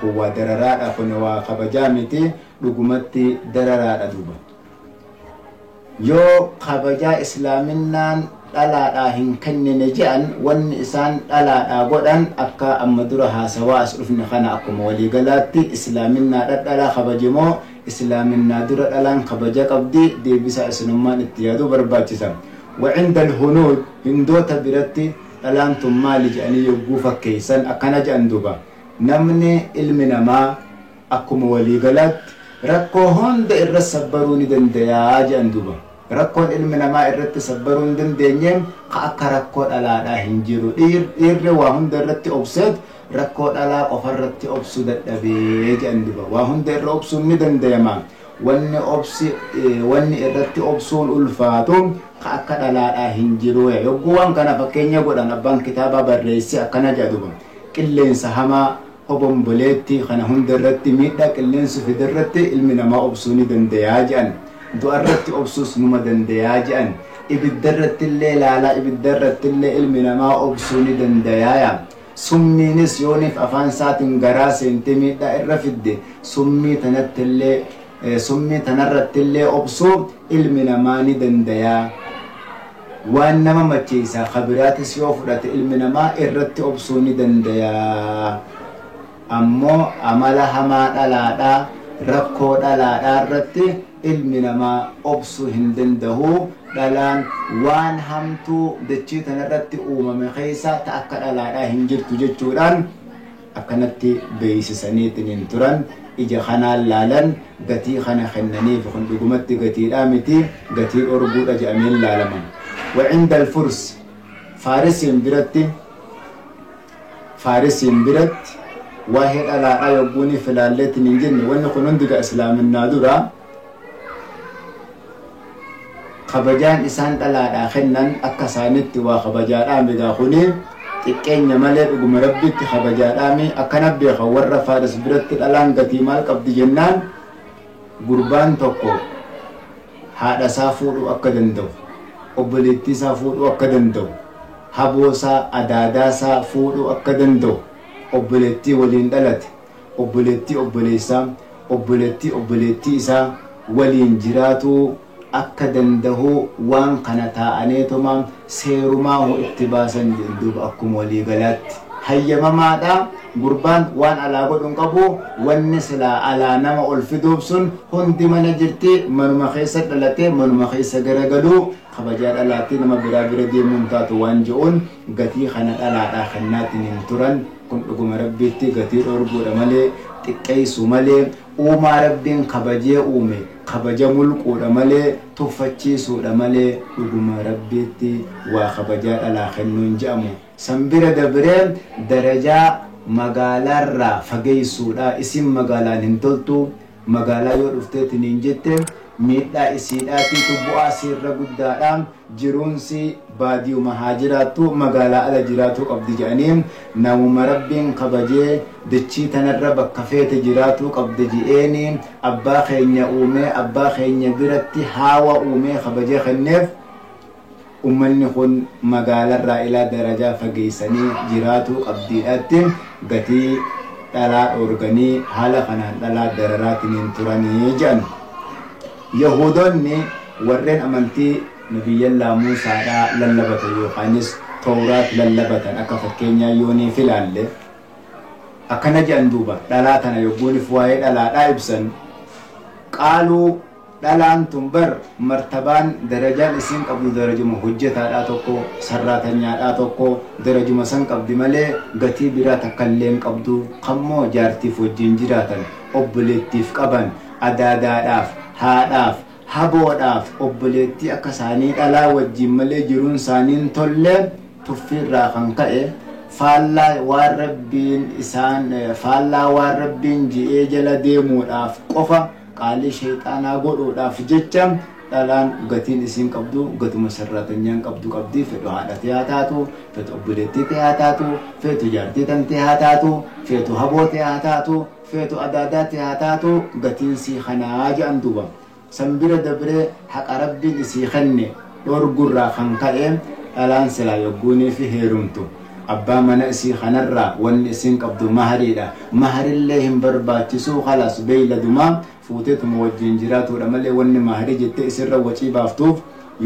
Kun waa dararaadha, kun waa kabajaa miti, dhugumatti dararaadha duuba. Yoo kabajaa islaaminaan dhalaadhaa hin kennine je'an, wanni isaan dhalaadhaa godhan akka amma dura haasawaa as dhufne kana akkuma waliigalaatti islaaminaadha dhalaa kabajimoo islaaminaa dura dhalaan kabaja qabdi, deebisaa isinummaan itti yaaduu barbaachisa. وعند الهنود hindoota biratti dhalaan tun maali jedhanii yogguu fakkeessan akkana jedhan duuba. Namni ilmi namaa akkuma waliigalaatti rakkoo hunda irra sabbaruu ni dandayaa jedhan duuba. Rakkoon ilmi namaa irratti sabbaruu hin dandeenye ka akka rakkoo dhalaadhaa hin jiru. Dhiirri waa hunda irratti obseet rakkoo dhalaa qofa irratti obsuu dadhabee jedhan duuba. Waa hunda irra obsuun ni dandayama. Wanni obsi wanni irratti obsuun ulfaatu ka akka dhalaadhaa hin jiru. Yogguu waan kana fakkeenya godhan abbaan kitaabaa barreesse akkana jedha duuba. Qilleensa hamaa, hobomboleetti kana hunda irratti, miidhaa qilleensi fide irratti ilmi namaa obsuu ni dandayaa jedhan. Du'a irratti obsuus numa dandayaa jedhan. Ibidda irratti illee laalaa, ibidda irratti illee ilmi namaa obsuu ni dandayaa. Summiinis yooniif afaan isaatiin garaa seentee miidhaa irra fidde, summii tanatti illee summii tanarratti illee obsuu ilmi namaa ni dandayaa. Waan nama macheessaa kabiraatis yoo fudhate ilmi namaa irratti obsuu ni dandayaa. Ammoo amala hamaa dhalaadhaa, rakkoo dhalaadhaa irratti ilmi namaa obsuu hin danda'u. Dhalaan waan hamtuu dachii tanarratti uumame keessa ta akka dhalaadhaa hin jirtu jechuudhaan akkanatti beeksisaniitiin hin turan. Ija kanaan laalan gatii kana kennaniif kun dhugumatti gatiidhaa miti, gatii dhorguudha jedhameen laalaman. وعند الفرس faarisiin biratti, faarisiin biratti waa'ee dhalaadhaa yogguuni filaalleetiin hin jenne, wanni kun hundi ga islaaminaa dura kabajaan isaan dhalaadhaa kennan akka isaanitti waa kabajaadhaa migaa kuni xiqqeenya malee dhuguma rabbitti kabajaadhaami akkana beeka. Warra faaris biratti dhalaan gatii maal qabdi jennaan, gurbaan tokko haadha isaa fuudhuu akka danda'u, obboleettii isaa fuudhuu akka danda'u, haboo isaa, adaadaa isaa fuudhuu akka danda'u, obboleettii waliin dhalate, obboleettii obboleessaa, obboleettii obboleettii isaa waliin jiraatuu akka danda'u waan kana taa'aneetuma seerumaa itti baasan duuba. Akkuma waliigalaatti hayyamamaadha. Gurbaan waan alaa godhuun qabu, wanni silaa alaa nama ol fiduuf sun hundi mana jirti, manuma keessa dhalatee manuma keessa garagaluu kabajaa dhalaatti nama biraa bira deemuun taatu waan je'uun gatii kana dhalaadhaa kennaatiin hin turan. Kun dhuguma rabbiitti gatii dhorguudha malee, xiqqeessu malee, uumaa rabbiin kabajee uume kabaja mulquudha malee, tuffachiisuudha malee, dhuguma rabbiitti waa kabajaa dhalaa kennuun je'amu. San bira dabree darajaa magaalaarraa fageessuudha. Isin magaalaan hin toltu, magaalaa yoo dhufteetiin hin jette miidhaa isiidhaatiitu bu'aa siirra guddaadha, jiruunsi baadiyuma haa jiraattu, magaalaa ala jiraatuu qabdi jedhanii, namuma rabbiin kabajee dachii tanarra bakka feete jiraatuu qabdi je'eeni abbaa keenya uumee abbaa keenya biratti haawa uumee kabajee kenneef, ummanni kun magaalarraa ilaa darajaa fageessanii jiraatuu qabdiidhaatti gatii dhalaa dhoorganii haala kanaan dhalaa dararaatiin turanii jedhan. Yahudoonni warreen amantii nabiyyallaa Muusaadhaa lallabatan yookaanis Tawraat lallabatan akka fakkeenyaa yoonii filaalle akkana jedhan duuba. Dhalaa tana yogguunif waa'ee dhalaadhaa ibsan, qaaluu dhalaan tun bar martabaan darajaan isiin qabdu darajuma hojjetaadhaa tokko, sarraatanyaadhaa tokko, darajuma san qabdi malee gatii biraa takka illee hin qabdu. Kammoo jaartiif wajjin jiraatan, obboleettiif qaban, adaadaadhaaf, haadhaaf, haboodhaaf, obboleettii akka isaanii dhalaa wajjin malee jiruun isaaniin tolle, tuffiirraa kan ka'e faallaa waan rabbiin isaan faallaa waan rabbiin ji'ee jala deemuudhaaf qofa qaalii shayxaanaa godhuudhaaf jecha dhalaan gatiin isiin qabdu gatuma sarraatanyaan qabdu qabdi. Fedhu haadha haa taatu, feetu obboleettii haa taatu, feetu jaartii tantee haa taatu, feetu habootee haa taatu, feetu adaadaatee haa taatu, gatiin sii kanaa jedhan duuba. San bira dabree haqa rabbiin isii kenne dhorgurraa kan ka'e dhalaan silaa yogguunii fi heerumtu Abbaa mana isii kanarraa wanni isiin qabdu mahariidha. Maharillee hin barbaachisu, khalaas beeyladumaa fuuteetuma wajjin jiraatudha malee wanni maharii jettee isirra wacii baaftuuf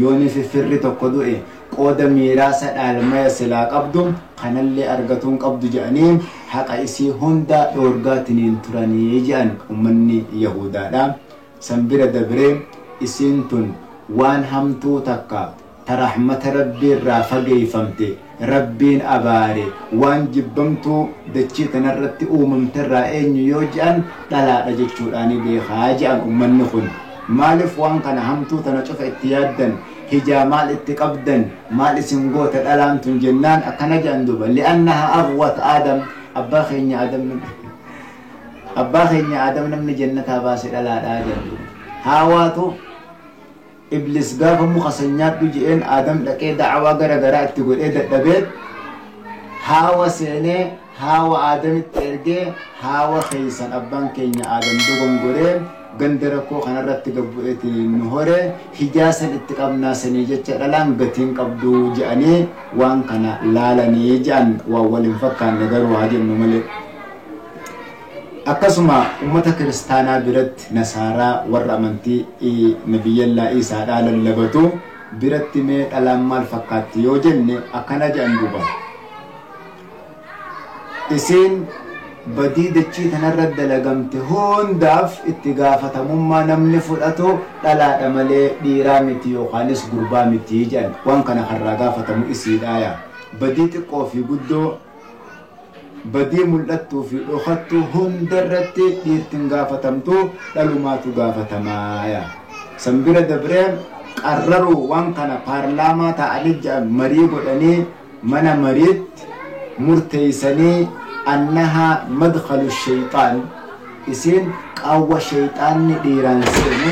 yoonii fi firri tokko du'e qooda miiraasa dhaalmaya silaa qabdu kanallee argatuun qabdu jedhanii haqa isii hunda dhoorgaatiniin turanii jedhan ummanni Yahudaadha. San bira dabree isiin tun waan hamtuu takka ta rahmata Rabbii irraa fageeyfamte, Rabbiin abaare, waan jibbamtuu dachii tanarratti uumamte irraa eenyu yoo je'an dhalaadha jechuudhaani beekaa je'an ummanni kun. Maaliif waan kana hamtuu tana cufa itti yaaddan? Hijaa maal itti qabdan? Maal isin goota dhalaan tun jennaan akkana je'an duuba. Li'annaha aghwat Aadam, abbaa keenya Aadam abbaa keenya Aadam namni jannataa baase dhalaadhaa jedhan duuba. Haawaatu Iblis gaafa muka san nyaadhu je'een Aadam dhaqee da'awaa gara garaa itti godhee dadhabeet haawa seenee haawa Aadamitti ergee haawa keeysan abbaan keenya Aadam dogongoree ganda rakkoo kanarratti gad bu'eetiin nu hore hijaa san itti qabnaa sanii jecha dhalaan gatiin qabdu je'anii waan kana laalanii je'an, waan wal hin fakkaanne garuu haa jennu malee. Akkasuma ummata kiristaanaa biratti, nasaaraa warra amantii nabiyyallaa Iisaadhaa lallabatu biratti mee dhalaan maal fakkaatti yoo jenne akkana jedhan duuba. Isiin badii dachii tanarra dalagamte hundaaf itti gaafatamummaa namni fudhatu dhalaadha malee dhiiraa miti yookaanis gurbaa miti jedhan. Waan kana karraa gaafatamu isiidhaaya. Badii xiqqoo fi guddoo, badii mul'attuu fi dhokattuu hunda irratti dhiirti hin gaafatamtu, dhalumaatu gaafatamaaya. San bira dabree qarraruu waan kana paarlaamaa taa'anii jedhan marii godhanii mana mariitti murteeysanii annahaa madkhalu sheyxaan, isiin qaawwa sheyxaanni dhiiraan seenu,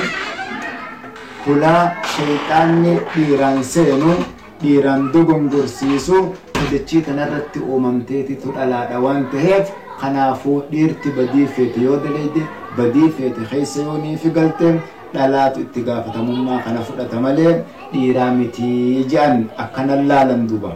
hulaa sheyxaanni dhiiraan seenu, dhiiraan dogongorsiisu ta dachii tanarratti uumamteetitu dhalaadha waan taheef, kanaafuu dhiirti badii feete yoo daleyde, badii feete keessa yoo niifi galte, dhalaatu itti gaafatamummaa kana fudhata malee dhiiraa mitii je'an akkanan laalan duuba.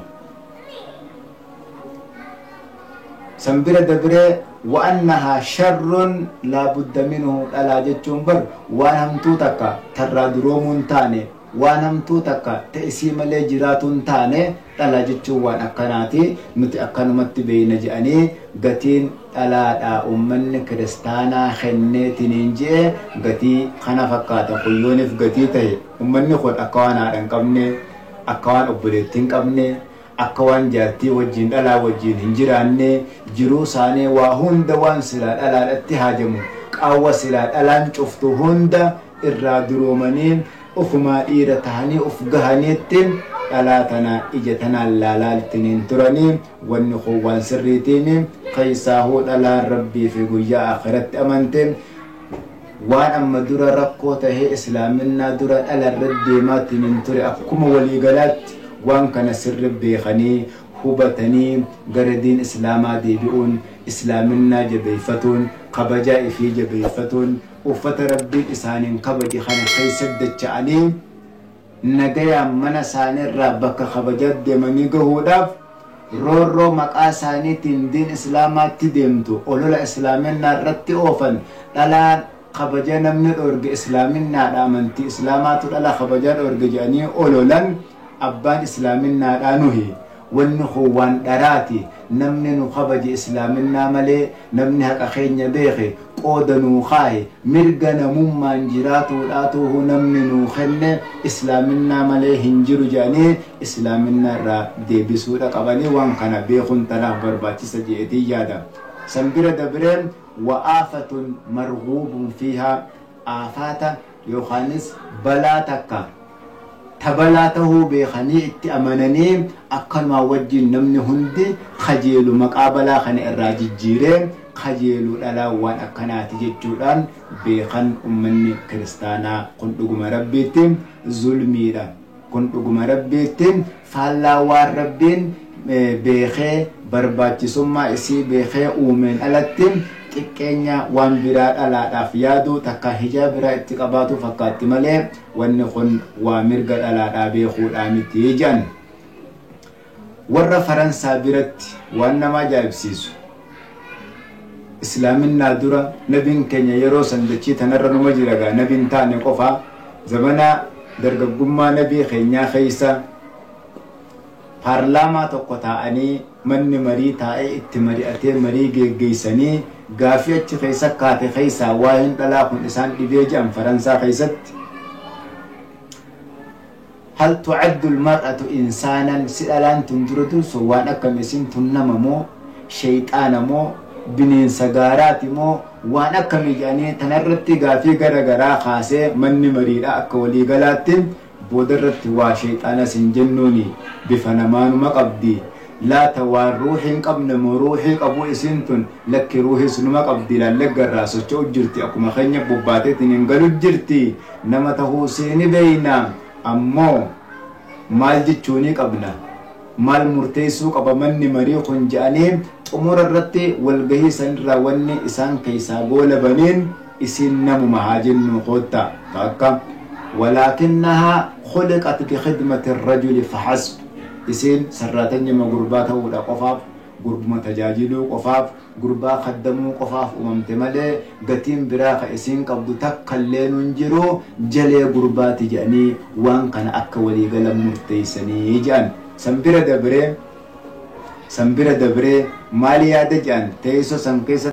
San bira dabree wa annahaa sharrun laa budda minhu, dhalaa jechuun bar waan hamtuu takka tarraa duroomuu hin taane, waan hamtuu takka ta isii malee jiraatuu hin taane, dhalaa jechuun waan akkanaati, nuti akkanumatti beeyna je'anii gatiin dhalaadha ummanni kiristaanaa kenneetiniin je'e gatii kana fakkaata. Kun yoonif gatii tahe ummanni kun akka waan haadha hin qabne, akka waan obboleettii hin qabne, akka waan jaartii wajjiin dhalaa wajjiin hin jiraanne, jiruu isaanii waa hunda waan silaa dhalaadhatti haajamu, qaawwa silaa dhalaan cuftu hunda irraa duroomanii ofumaa dhiira tahanii uf gahaniitti dhalaa tana ija tanaan laalaaltiniin turanii. Wanni kun waan sirriitiimi, keessaahuu dhalaan Rabbii fi guyyaa akhiratti amante. Waan amma dura rakkoo tahee islaaminnaa dura dhala irra deemaatiniin ture akkuma waliigalaatti waan kana sirri beekanii hubatanii gara diin islaamaa deebi'uun, islaaminnaa jabeeffatuun, kabajaa ifii jabeeffatuun, uffata Rabbiin isaaniin kabaje kana keessa dacha'anii nagayaan mana isaaniirraa bakka kabajaa deemanii gahuudhaaf roorroo maqaa isaaniitiin diin islaamaatti deemtu, olola islaaminaa irratti oofan, dhalaan kabaja namni dhoorge islaaminaadha, amantii islaamaatu dhala kabajaa dhoorge jedhanii ololan, abbaan islaaminaadhaa nuhi, wanni kun waan dharaati, namni nu kabaje islaaminaa malee, namni haqa keenya beeke qooda nuu kaahe, mirga namummaan jiraatuudhaatuhu namni nuu kenne islaaminaa malee hin jiru jedhanii islaaminaa irraa deebisuudha qabanii waan kana beekuun tanaaf barbaachisa je'eetiin yaada. San bira dabreen wa aafatun marghuubun fiihaa, aafaata yookaanis balaa takka ta balaa tahuu beekanii itti amananii akkanumaa wajjin namni hundi kajeelu maqaa balaa kana irraa jijjiiree kajeelu dhalaa waan akkanaati jechuudhaan beekan ummanni kiristaanaa. Kun dhuguma Rabbiitti zulmiidha. Kun dhuguma Rabbiitti faallaa waan Rabbiin beekee barbaachisummaa isii beekee uumeen alatti xiqqeenya waan biraa dhalaadhaaf yaadu takka hijaa biraa itti qabaatu fakkaatti malee wanni kun waa mirga dhalaadhaa beekuudhaa miti jedhan. Warra Faransaa biratti waan nama ajaa'ibsiisu, islaaminaa dura nabiin keenya yeroo san dachii tanarra numa jira gaa, nabiin taane qofaa zamana dargaggummaa nabii keenyaa keessa paarlaamaa tokko taa'anii, manni marii taa'ee itti mari'atee marii geggeessanii, gaafii achi keessa kaate keessaa waa'een dhalaa kun isaan dhibee jedhan Faransaa keessatti. هل تعد المرأة إنسانا؟ Si dhalaan tun dura dursu waan akkam isin tun? Nama moo shayxaana moo bineensa gaaraati moo waan akkamii jedhanii tanarratti gaafii gara garaa kaasee, manni mariidha akka waliigalaatti boodarratti waa shayxaanas hin jennuuni, bifa namaanuma qabdi. Laata waan ruuxii hin qabne moo ruuxii qabu isin tun? Lakki, ruuxii sunuma qabdi, laalleggarraa socho'u jirti, akkuma keenya bobbaateetiin hin galu jirti, nama tahuu seeni beeyna. Ammoo maal jechuunii qabna, maal murteessuu qaba manni marii kun jedhanii, xumura irratti walgahii sanirraa wanni isaan keessaa goolabaniin isin namuma haa jennu koottaa takka, ولكنها خلقت بخدمة الرجل فحسب. Isiin sarraatanyima gurbaa ta'uudha qofaaf, gurbuma tajaajiluu qofaaf, gurbaa kaddamuu qofaaf uumamte malee gatiin biraa ka isiin qabdu takka illee nun jiru, jalee gurbaati jedhanii waan kana akka waliigalan murteessanii jedhan. San bira dabree maal yaada jedhan teessoo san keessa